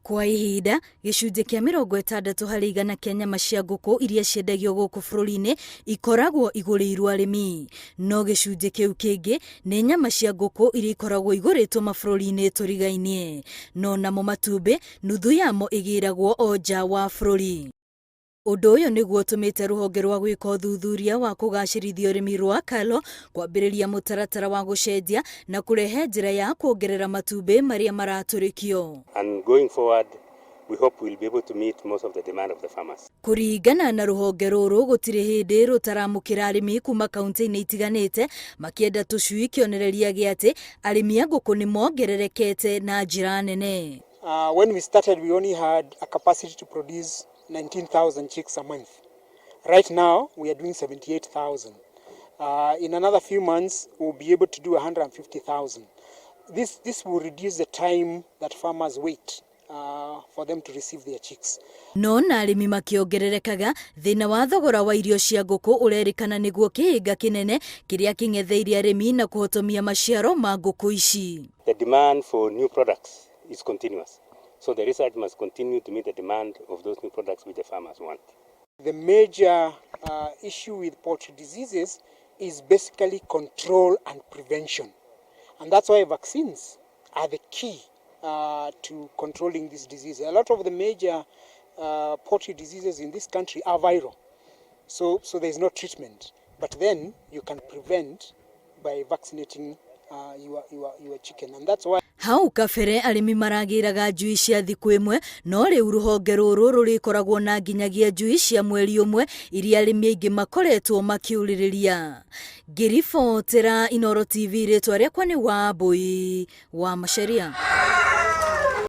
Kwa ihinda, gĩcunjĩ kĩa 60% kĩa nyama cia ngũkũ iria ciendagio gũkũ bũrũri-inĩ ikoragwo igũrĩirwo arĩmi. No gĩcunjĩ kĩu kĩngĩ nĩ nyama cia ngũkũ iria ikoragwo igũrĩtwo mabũrũri-inĩ tũrigainie. No namo matumbĩ, nuthu yamo ĩgĩragwo o nja wa bũrũri. Ũndũ ũyũ nĩguo ũtũmĩte rũhonge rwa gwĩka ũthuthuria wa kũgacĩrithia ũrĩmi rwa KALRO kwambĩrĩria mũtaratara wa gũcenjia na kũrehe njĩra ya kuongerera matumbĩ marĩa maratũrĩkio. And going forward, we hope we'll be able to meet most of the demand of the farmers. Kũringana na rũhonge rũrũ gũtirĩ hĩndĩ rũtaramũkĩra arĩmi kuma kaunti-inĩ itiganĩte makĩenda tũcui, kĩonereria gĩa atĩ arĩmi a ngũkũ nĩ mongererekete na njĩra nene. When we started, we only had a capacity to produce 19,000 chicks a month. Right now, we are doing 78,000. In another few months, we'll be able to do 150,000. This will reduce the time that farmers wait for them to receive their chicks. No na arĩmi makĩongererekaga, thĩna wa thogora wa irio cia ngũkũ ũrerĩkana nĩguo kĩhĩnga kĩnene kĩrĩa kĩng'etheire arĩmi na kũhotomia maciaro ma ngũkũ ici. The demand for new products is continuous. So the research must continue to meet the demand of those new products which the farmers want. The major issue with poultry diseases is basically control and prevention. And that's why vaccines are the key to controlling this disease. A lot of the major poultry diseases in this country are viral. So there's no treatment. But then you can prevent by vaccinating your chicken. And that's why Hau kabere arĩmi maragĩraga njui cia thikũ ĩmwe, no rĩu rũhonge rũrũ rũrĩkoragwo na nginyagia njui cia mweri ũmwe iria arĩmi aingĩ makoretwo makĩũrĩrĩria. Ngĩribotera Inooro TV, rĩtwa rĩakwa nĩ Wambui wa Macharia.